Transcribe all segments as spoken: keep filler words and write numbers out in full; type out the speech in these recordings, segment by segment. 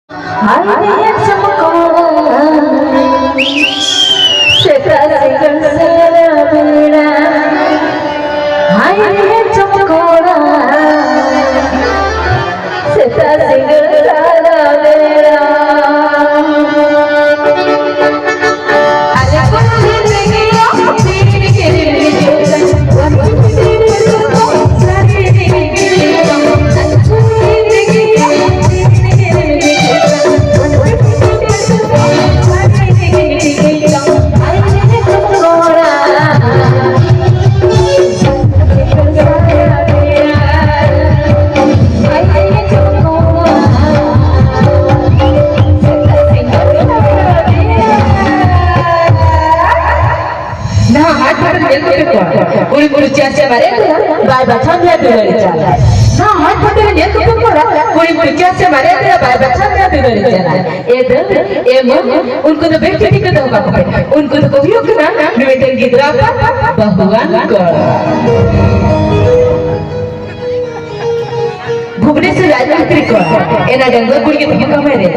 ᱦᱟᱭ ᱨᱮ ᱪᱚᱢᱠᱚᱲᱟ, ᱥᱮᱛᱟᱜ ᱥᱤᱸᱜᱟᱹᱲ ᱥᱟᱨᱟ ᱵᱮᱲᱟ᱾ ᱦᱟᱭ ᱨᱮ ᱪᱚᱢᱠᱚᱲᱟ, ᱥᱮᱛᱟᱜ ᱥᱤᱸᱜᱟᱹᱲ ᱥᱟᱨᱟ ᱵᱮᱲᱟ᱾ ᱟᱞᱮ ᱠᱚ ᱦᱤᱡᱩᱜ ᱠᱟᱱ᱾ ᱱᱟᱦᱟᱜ ᱦᱟᱴ ᱯᱟᱛᱟ ᱧᱮᱞ ᱠᱚᱯᱮ ᱠᱚᱲᱟ, ᱠᱩᱲᱤ ᱠᱩᱲᱤ ᱪᱮᱭᱟᱨ ᱪᱮᱭᱟᱨ ᱵᱟᱨᱭᱟ ᱛᱮ ᱵᱟᱭ ᱵᱟᱪᱷᱟᱣ ᱢᱮᱭᱟ ᱫᱩᱞᱟᱹᱲᱤ ᱪᱟᱸᱫ᱾ ᱱᱟᱦᱟᱜ ᱦᱟᱴ ᱯᱟᱛᱟ ᱧᱮᱞ ᱠᱚᱯᱮ ᱠᱚᱲᱟ, ᱠᱩᱲᱤ ᱠᱩᱲᱤ ᱪᱮᱭᱟᱨ ᱪᱮᱭᱟᱨ ᱵᱟᱨᱭᱟ ᱛᱮ ᱵᱟᱭ ᱵᱟᱪᱷᱟᱣ ᱢᱮᱭᱟ ᱫᱩᱞᱟᱹᱲᱤ ᱪᱟᱸᱫ᱾ ᱮ ᱫᱟᱹᱞ, ᱮ ᱢᱟᱹ, ᱩᱱᱠᱩ ᱫᱚ ᱵᱮᱥ ᱴᱷᱤᱠ ᱠᱚ ᱫᱚᱦᱚ ᱠᱟᱠᱚ ᱯᱮ᱾ ᱩᱱᱠᱩ ᱫᱚᱠᱚ ᱦᱩᱭᱩᱜ ᱠᱟᱱᱟ ᱢᱤᱫᱴᱮᱱ ᱜᱤᱫᱽᱨᱟᱹ ᱟᱯᱟᱛ ᱵᱟᱹᱦᱩᱣᱟᱱ ᱠᱚᱲᱟ᱾ ᱵᱷᱩᱵᱽᱱᱮᱥᱚᱨ ᱨᱟᱡᱽ ᱵᱷᱤᱛᱨᱤ ᱠᱚᱲᱟ, ᱮᱱᱟ ᱰᱟᱺᱜᱩᱣᱟᱹ ᱠᱩᱲᱤ ᱜᱮ ᱫᱚᱦᱚ ᱠᱟᱢᱟᱭ ᱨᱮ᱾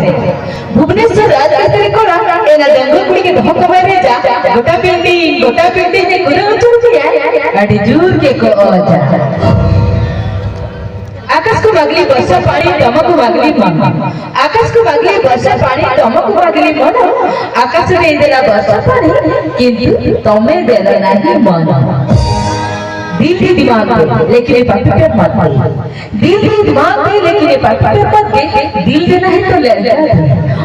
ᱵᱷᱩᱵᱽᱱᱮᱥᱚᱨ ᱨᱟᱡᱽ ᱵᱷᱤᱛᱨᱤ ᱠᱚᱲᱟ, ᱮᱱᱟ ᱰᱟᱺᱜᱩᱣᱟᱹ ᱠᱩᱲᱤ ᱜᱮ ᱫᱚᱦᱚ ᱠᱟᱢᱟᱭ ᱨᱮ ᱡᱟ᱾ ᱜᱚᱴᱟ building, ᱜᱚᱴᱟ building ᱮ ᱠᱩᱨᱟᱹ ᱩᱪᱩᱨ ᱠᱮᱭᱟ, ᱟᱹᱰᱤ ᱡᱳᱨ ᱜᱮ ᱠᱚ ᱚᱡᱟ᱾ ᱟᱠᱟᱥ ᱠᱚ ᱵᱟᱜᱽᱞᱤ ᱵᱚᱨᱥᱟ ᱯᱟᱲᱤ, ᱫᱟᱢᱟ ᱠᱚ ᱵᱟᱜᱽᱞᱤ ᱢᱟᱱ᱾ ᱟᱠᱟᱥ ᱠᱚ ᱵᱟᱜᱽᱞᱤ ᱵᱚᱨᱥᱟ ᱯᱟᱲᱤ, ᱫᱟᱢᱟ ᱠᱚ ᱵᱟᱜᱽᱞᱤ ᱢᱟᱱ᱾ ᱟᱠᱟᱥ ᱨᱮ ᱫᱮᱞᱟ ᱵᱚᱨᱥᱟ ᱯᱟᱲᱤ, ᱠᱤᱱᱛᱩ ᱛᱚᱢᱮ ᱫᱮᱞᱟ ᱱᱟᱦᱤ ᱢᱟᱱ᱾ ᱫᱤᱞ ᱫᱤ ᱫᱤᱢᱟᱜᱽ ᱫᱤ, ᱞᱮᱠᱤᱱ ᱮ ᱯᱟᱯᱤ ᱯᱮ ᱢᱟᱛ ᱫᱤ᱾ दिल की बात है, लेकिन ये पत्थर पर के दिल देना है तो लड़का दे,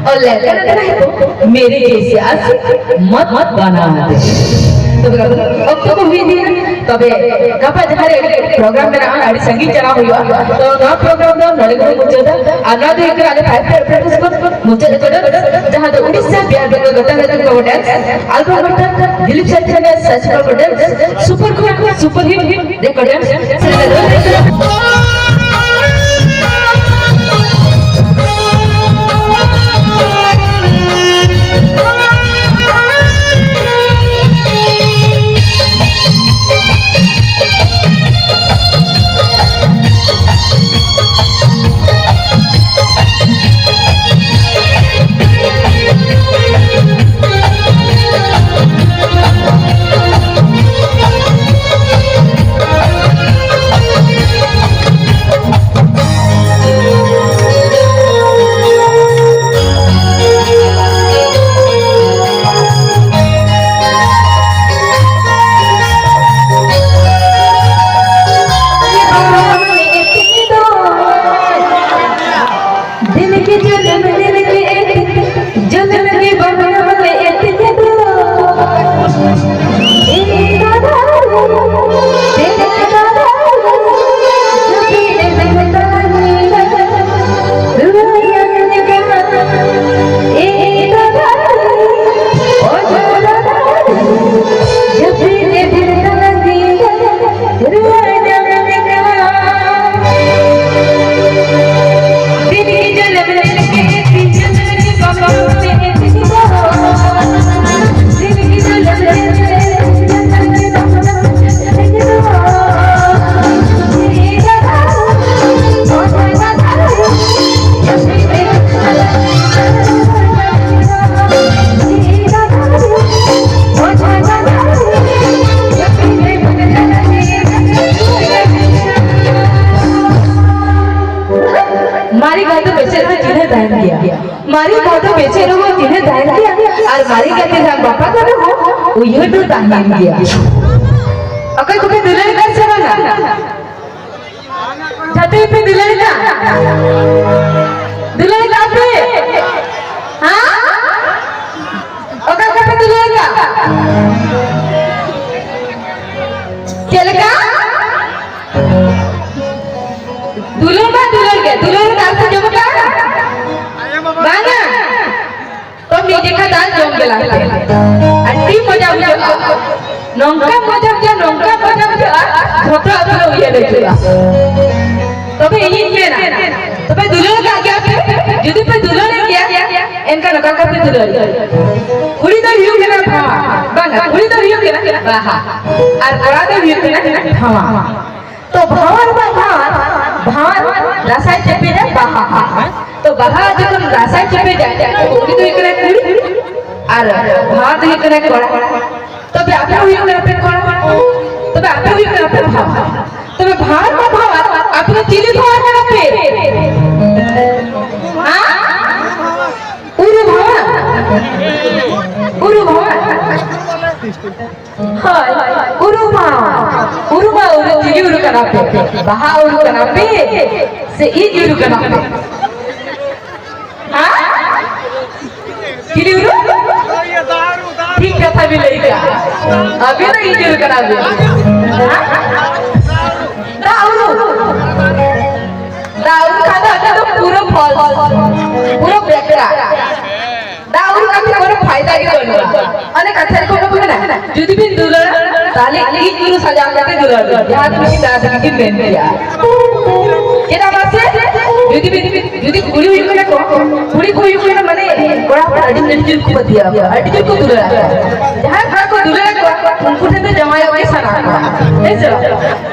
और लड़का देना है तो मेरे जैसे आशिक मत बना दे। ᱛᱚᱵᱮ ᱚᱠᱛᱚ ᱠᱚ ᱦᱩᱭ ᱤᱫᱤᱭᱮᱱᱟ᱾ ᱛᱚᱵᱮ ᱜᱟᱯᱟ ᱡᱟᱦᱟᱸ ᱨᱮ ᱯᱨᱳᱜᱨᱟᱢ ᱢᱮᱱᱟᱜᱼᱟ, ᱟᱹᱰᱤ ᱥᱟᱺᱜᱤᱧ ᱪᱟᱞᱟᱣ ᱦᱩᱭᱩᱜᱼᱟ᱾ ᱛᱚ ᱱᱚᱣᱟ ᱯᱨᱳᱜᱨᱟᱢ ᱫᱚ ᱱᱚᱰᱮ ᱜᱮᱵᱚᱱ ᱢᱩᱪᱟᱹᱫᱟ᱾ ᱟᱨ ᱱᱚᱣᱟ ᱫᱚ ᱦᱩᱭᱩᱜ ᱠᱟᱱᱟ ᱟᱞᱮ ᱯᱷᱟᱭᱤᱵᱷ ᱯᱮ ᱯᱨᱚᱰᱩᱥ ᱠᱷᱚᱱ ᱢᱩᱪᱟᱹᱫ ᱨᱮᱠᱚᱨᱰ, ᱡᱟᱦᱟᱸ ᱫᱚ ᱩᱲᱤᱥᱥᱟ ᱵᱤᱦᱟᱨ ᱵᱮᱝᱜᱚᱞ ᱜᱚᱴᱟ ᱨᱮ ᱠᱚ ᱰᱮᱱᱥ ᱟᱞᱵᱚᱢ ᱜᱚᱴᱟ, ᱫᱤᱞᱤᱯ ᱥᱟᱨ ᱴᱷᱮᱱ ᱥᱟᱪ ᱠᱚ ᱰᱮᱱᱥ ᱥᱩᱯᱟᱨ ᱠᱷᱚᱱ ᱥᱩᱯᱟᱨ ᱦᱤᱴ ᱨᱮᱠᱚᱨᱰ ᱰᱮᱱᱥ᱾ ᱢᱟᱨᱮ ᱵᱚᱦᱚᱜ ᱫᱚ ᱵᱮᱪᱮᱫ ᱨᱮᱦᱚᱸ ᱪᱤᱱᱦᱟᱹ ᱛᱟᱦᱮᱱ ᱜᱮᱭᱟ, ᱟᱨ ᱢᱟᱨᱮ ᱜᱟᱛᱮ ᱥᱟᱶ ᱵᱟᱯᱞᱟ ᱠᱟᱛᱮ ᱦᱚᱸ ᱩᱭᱦᱟᱹᱨ ᱫᱚ ᱛᱟᱦᱮᱱ ᱜᱮᱭᱟ᱾ ᱚᱠᱚᱭ ᱠᱚᱯᱮ ᱫᱩᱞᱟᱹᱲ ᱠᱟᱱ ᱥᱮ ᱵᱟᱝᱟ? ᱡᱟᱛᱮ ᱯᱮ ᱫᱩᱞᱟᱹᱲ ᱠᱟᱱ? ᱫᱩᱞᱟᱹᱲ ᱠᱟᱱ ᱯᱮ? ᱦᱮᱸ? ᱚᱠᱟ ᱠᱚᱯᱮ ᱫᱩᱞᱟᱹᱲ ᱠᱟᱱ? ᱪᱮᱫ ᱞᱮᱠᱟ? ᱫᱩᱞᱟᱹᱲ ᱢᱟ ᱫᱩᱞᱟᱹᱲ ᱜᱮ, ᱫᱩᱞᱟᱹᱲ ᱨᱮᱱᱟᱜ ᱟᱨ ᱠᱚ ᱡᱚᱢ ᱠᱟᱜᱼᱟ? ᱵᱟᱝᱟ᱾ ᱛᱚ ᱢᱤᱫ ᱡᱚᱠᱷᱟ ᱫᱟᱜ ᱡᱚᱢ ᱜᱮᱞᱟ ᱯᱮ᱾ ᱟᱹᱰᱤ ᱢᱚᱡᱟ ᱵᱩᱡᱷᱟᱹᱜᱼᱟ᱾ ᱱᱚᱝᱠᱟ ᱢᱚᱡᱟ ᱵᱩᱡᱷᱟᱹᱜᱼᱟ, ᱱᱚᱝᱠᱟ ᱢᱚᱡᱟ ᱵᱩᱡᱷᱟᱹᱜᱼᱟ, ᱡᱷᱚᱛᱚ ᱟᱹᱛᱩ ᱨᱮ ᱩᱭᱦᱟᱹᱨ ᱦᱤᱡᱩᱜᱼᱟ᱾ ᱛᱚᱵᱮ ᱤᱧᱤᱧ ᱢᱮᱱᱟ, ᱛᱚᱵᱮ ᱫᱩᱞᱟᱹᱲ ᱠᱟᱜ ᱜᱮᱭᱟ ᱯᱮ? ᱡᱩᱫᱤ ᱯᱮ ᱫᱩᱞᱟᱹᱲᱮᱫ ᱜᱮᱭᱟ, ᱮᱱᱠᱷᱟᱱ ᱚᱠᱟ ᱠᱚᱯᱮ ᱫᱩᱞᱟᱹᱲ? ᱠᱩᱲᱤ ᱫᱚᱭ ᱦᱩᱭᱩᱜ ᱠᱟᱱᱟ ᱵᱷᱟᱶᱟᱨ, ᱵᱟᱝᱟ, ᱠᱩᱲᱤ ᱫᱚᱭ ᱦᱩᱭᱩᱜ ᱠᱟᱱᱟ ᱵᱟᱦᱟ, ᱟᱨ ᱠᱚᱲᱟ ᱫᱚᱭ ᱦᱩᱭᱩᱜ ᱠᱟᱱᱟ ᱵᱷᱟᱶᱟᱨ᱾ ᱛᱚ ᱵᱷᱟᱶᱟᱨ ᱢᱟ ᱵᱷᱟᱶᱟᱨ, ᱵᱷᱟᱶᱟᱨ ᱨᱟᱥᱟᱭ ᱪᱮᱯᱮᱡᱟ ᱵᱟᱦᱟ᱾ ᱛᱚ ᱵᱟᱦᱟ ᱡᱚᱠᱷᱚᱱ ᱨᱟᱥᱟᱭ ᱪᱮᱯᱮᱡᱟ, ᱛᱚ ᱩᱱᱤ ᱫᱚ ᱦᱩᱭᱩᱜ ᱠᱟᱱᱟ ᱠᱩᱲᱤ ᱟᱨ ᱵᱷᱟᱶᱟᱨ ᱫᱚ ᱦᱩᱭᱩᱜ ᱠᱟᱱᱟ ᱠᱚᱲᱟ᱾ ᱛᱚᱵᱮ ᱟᱯᱮ ᱦᱩᱭᱩᱜ ᱠᱟᱱᱟ ᱯᱮ ᱠᱚᱲᱟ, ᱛᱚᱵᱮ ᱟᱯᱮ ᱦᱩᱭᱩᱜ ᱠᱟᱱᱟ ᱯᱮ ᱵᱷᱟᱶᱟᱨ᱾ ᱛᱚᱵᱮ ᱵᱷᱟᱶᱟᱨ ᱢᱟ ᱵᱷᱟᱶᱟᱨ, ᱟᱯᱮ ᱫᱚ ᱪᱤᱞᱤ ᱵᱷᱟᱶᱟᱨ ᱠᱟᱱᱟ ᱯᱮ? ᱦᱮᱸ? ᱩᱨᱩ ᱵᱷᱟᱶᱟᱨ? ᱩᱨᱩ ᱵᱷᱟᱶᱟᱨ? ᱦᱳᱭ, ᱩᱨᱩ ᱢᱟ, ᱩᱨᱩ ᱢᱟ ᱩᱨᱩ, ᱪᱤᱞᱤ ᱩᱨᱩ ᱠᱟᱱᱟ ᱯᱮ? ᱵᱟᱦᱟ ᱩᱨᱩ ᱠᱟᱱᱟ ᱯᱮ ᱥᱮ ᱤᱡ ᱩᱨᱩ ᱠᱟᱱᱟ ᱯᱮ? ᱦᱮᱸ? ᱪᱤᱞᱤ ᱩᱨᱩ? ᱴᱷᱤᱠ ᱠᱟᱛᱷᱟ ᱵᱤᱱ ᱞᱟᱹᱭ ᱠᱮᱜᱼᱟ᱾ ᱟᱹᱵᱤᱱ ᱫᱚ ᱤᱡ ᱩᱨᱩ ᱠᱟᱱᱟ ᱵᱤᱱ᱾ ᱦᱮᱸ? ᱫᱟᱜ ᱩᱨᱩ᱾ ᱫᱟᱜ ᱩᱨᱩ ᱠᱷᱟᱱ ᱫᱚ ᱟᱹᱵᱤᱱ ᱫᱚ ᱯᱩᱨᱟᱹ false, ᱯᱩᱨᱟᱹ ᱵᱮᱠᱟᱨ᱾ ᱫᱟᱜ ᱩᱨᱩ ᱠᱟᱛᱮ ᱠᱳᱱᱳ ᱯᱷᱟᱭᱫᱟ ᱜᱮ ᱵᱟᱹᱱᱩᱜᱼᱟ᱾ ᱚᱱᱮ ᱠᱟᱛᱷᱟ ᱨᱮᱠᱚ ᱢᱮᱱᱟ, ᱡᱩᱫᱤ ᱵᱤᱱ ᱫᱩᱞᱟᱹᱲᱟ, ᱛᱟᱦᱞᱮ ᱤᱡ ᱩᱨᱩ ᱥᱟᱡᱟᱣ ᱠᱟᱛᱮ ᱫᱩᱞᱟᱹᱲ ᱵᱤᱱ, ᱡᱟᱦᱟᱸ ᱛᱤᱱᱟᱹᱜ ᱫᱟᱜ ᱫᱤᱫᱤ ᱵᱤᱱ ᱢᱮᱱ ᱠᱮᱭᱟ᱾ ᱪᱮᱫᱟᱜ ᱢᱟᱥᱮ? ᱡᱩᱫᱤ ᱵᱤᱱ, ᱡᱩᱫᱤ ᱠᱩᱲᱤ ᱦᱩᱭᱩᱜ ᱠᱟᱱᱟ ᱠᱚ, ᱠᱩᱲᱤ ᱠᱚ ᱦᱩᱭᱩᱜ ᱠᱟᱱᱟ, ᱢᱟᱱᱮ ᱠᱚᱲᱟ ᱦᱚᱯᱚᱱ ᱟᱹᱰᱤ, ᱟᱹᱰᱤ ᱡᱳᱨ ᱠᱚ ᱯᱟᱹᱛᱭᱟᱹᱣ ᱟᱠᱚᱣᱟ, ᱟᱹᱰᱤ ᱡᱳᱨ ᱠᱚ ᱫᱩᱞᱟᱹᱲ ᱟᱠᱚᱣᱟ᱾ ᱡᱟᱦᱟᱸᱭ ᱠᱚᱲᱟ ᱠᱚ ᱫᱩᱞᱟᱹᱲ ᱟᱠᱚᱣᱟ, ᱩᱱᱠᱩ ᱴᱷᱮᱱ ᱫᱚ ᱡᱟᱶᱟᱭᱚᱜ ᱜᱮ ᱥᱟᱱᱟ ᱠᱚᱣᱟ᱾ ᱦᱮᱸ ᱥᱮ ᱵᱟᱝ?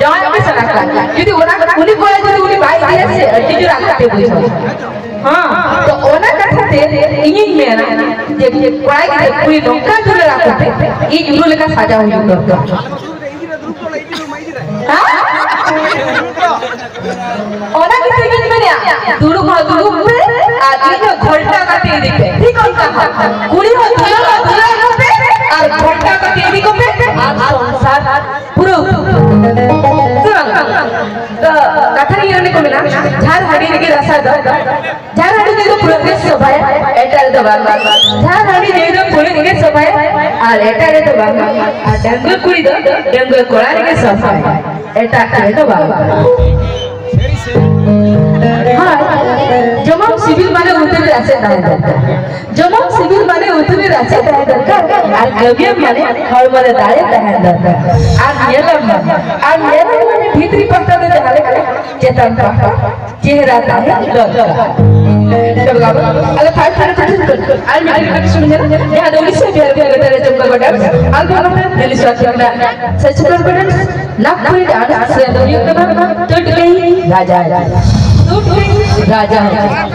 ᱡᱟᱶᱟᱭᱚᱜ ᱜᱮ ᱥᱟᱱᱟ ᱠᱚᱣᱟ᱾ ᱡᱩᱫᱤ ᱚᱱᱟ, ᱩᱱᱤ ᱠᱚᱲᱟ ᱡᱩᱫᱤ ᱩᱱᱤ ᱵᱟᱭ ᱤᱫᱤᱭᱟ ᱥᱮ, ᱟᱹᱰᱤ ᱡᱳᱨ ᱟᱹᱲᱤᱥ ᱜᱮ ᱵᱩᱡᱷᱟᱹᱣᱟ᱾ ᱦᱮᱸ, ᱛᱚ ᱚᱱᱟ ᱠᱟᱛᱷᱟ ᱛᱮ ᱤᱧᱤᱧ ᱢᱮᱱᱟ ᱡᱮ ᱠᱚᱲᱟ ᱜᱤᱫᱽᱨᱟᱹ ᱠᱩᱲᱤ ᱱᱚᱝᱠᱟ ᱫᱩᱞᱟᱹᱲ ᱟᱠᱚ ᱯᱮ, ᱤᱡ ᱩᱨᱩ ᱞᱮᱠᱟ ᱥᱟᱡᱟᱣ ᱦᱩᱭᱩᱜ ᱫᱚᱨᱠᱟᱨ᱾ ᱦᱮᱸ? ᱚᱱᱟ ᱜᱮᱛᱚ ᱤᱧᱤᱧ ᱢᱮᱱᱮᱜᱼᱟ, ᱫᱩᱲᱩᱵ ᱦᱚᱸ ᱫᱩᱲᱩᱵ ᱯᱮ ᱟᱨ ᱤᱧ ᱫᱚ ᱜᱷᱚᱞᱴᱟ ᱠᱟᱛᱮ ᱤᱫᱤ ᱯᱮ᱾ ᱴᱷᱤᱠ ᱚᱱᱠᱟ ᱠᱩᱲᱤ ᱦᱚᱸ ᱫᱩᱞᱟᱹᱲ ᱦᱚᱸ ᱫᱩᱞᱟᱹᱲ ᱠᱚᱯᱮ ᱟᱨ ᱜᱷᱚᱞᱴᱟ ᱠᱟᱛᱮ ᱤᱫᱤ ᱠᱚᱯᱮ ᱟᱨ ᱥᱚᱝᱥᱟᱨ ᱯᱩᱨᱟᱹᱣ᱾ ᱥᱮ ᱵᱟᱝ? ᱛᱚ ᱠᱟᱛᱷᱟ ᱨᱮ ᱚᱱᱮ ᱠᱚ ᱢᱮᱱᱟ, ᱡᱷᱟᱨ ᱦᱟᱺᱰᱤ ᱨᱮᱜᱮ ᱨᱟᱥᱟ ᱫᱚ᱾ ᱡᱷᱟᱨ ᱦᱟᱺᱰᱤ ᱧᱩ ᱫᱚ ᱯᱷᱩᱲᱩᱜ ᱜᱮ ᱥᱚᱵᱷᱟᱭᱟ, ᱮᱴᱟᱜ ᱨᱮᱫᱚ ᱵᱟᱝ᱾ ᱡᱷᱟᱨ ᱦᱟᱺᱰᱤ ᱧᱩ ᱫᱚ ᱯᱷᱩᱲᱩᱜ ᱜᱮ ᱥᱚᱵᱷᱟᱭᱟ ᱟᱨ ᱮᱴᱟᱜ ᱨᱮᱫᱚ ᱵᱟᱝ᱾ ᱟᱨ ᱰᱟᱺᱜᱩᱣᱟᱹ ᱠᱩᱲᱤ ᱫᱚ ᱰᱟᱺᱜᱩᱣᱟᱹ ᱠᱚᱲᱟ ᱨᱮᱜᱮ ᱥᱚᱵᱷᱟᱭᱟ, ᱮᱴᱟᱜ ᱨᱮᱫᱚ ᱵᱟᱝ᱾ ᱦᱳᱭ, ᱡᱚᱢᱟᱢ ᱥᱤᱵᱤᱞ ᱢᱟᱱᱮ ᱩᱛᱩ ᱨᱮ ᱨᱟᱥᱮ ᱛᱟᱦᱮᱸ ᱫᱚᱨᱠᱟᱨ᱾ ᱡᱚᱢᱟᱢ ᱥᱤᱵᱤᱞ ᱢᱟᱱᱮ ᱩᱛᱩ ᱨᱮ ᱨᱟᱥᱮ ᱛᱟᱦᱮᱸ ᱫᱚᱨᱠᱟᱨ᱾ ᱟᱨ ᱠᱟᱹᱢᱤᱭᱟᱢ ᱢᱟᱱᱮ ᱦᱚᱲᱢᱚ ᱨᱮ ᱫᱟᱲᱮ ᱛᱟᱦᱮᱸ ᱫᱚᱨᱠᱟᱨ᱾ ᱟᱨ ᱧᱮᱞᱟᱢ ᱢᱟᱱᱮ, ᱟᱨ ᱧᱮᱞᱟᱢ ᱢᱟᱱᱮ ᱵᱷᱤᱛᱨᱤ ᱯᱟᱦᱴᱟ ᱫᱚ ᱡᱟᱦᱟᱸ ᱞᱮᱠᱟ, ᱪᱮᱛᱟᱱ ᱯᱟᱦᱴᱟ ᱪᱮᱦᱨᱟ ᱛᱟᱦᱮᱸ ᱫᱚᱨᱠᱟᱨ᱾ ᱪᱚᱞᱚ ᱵᱟᱵᱟ, ᱟᱞᱮ five hundred percent ᱠᱚ ᱟᱨ ᱢᱤᱫᱴᱮᱱ ᱠᱟᱹᱴᱤᱡ ᱥᱩᱱᱩᱢ ᱧᱮᱞ, ᱡᱟᱦᱟᱸ ᱫᱚ ᱩᱲᱤᱥᱥᱟ ᱵᱤᱦᱟᱨ ᱵᱤᱦᱟᱨ ᱨᱮ ᱪᱚᱢᱠᱟ ᱜᱚᱴᱟ ᱟᱞᱵᱚᱢ ᱫᱤᱞᱤ ᱥᱟᱛ ᱨᱮᱱᱟᱜ ᱥᱮᱪᱩᱨᱟᱞ ᱯᱮᱨᱮᱱᱴᱥ ᱱᱟᱜᱽᱯᱩᱨᱤ ᱰᱟᱱᱥ ᱥᱮ ᱫᱚ ᱦᱩᱭᱩᱜ ᱠᱟᱱᱟ ᱴᱩᱴᱠᱤ ᱨᱟᱡᱟ ᱦᱮ, ᱴᱩᱴᱠᱤ ᱨᱟᱡᱟ ᱦᱮ᱾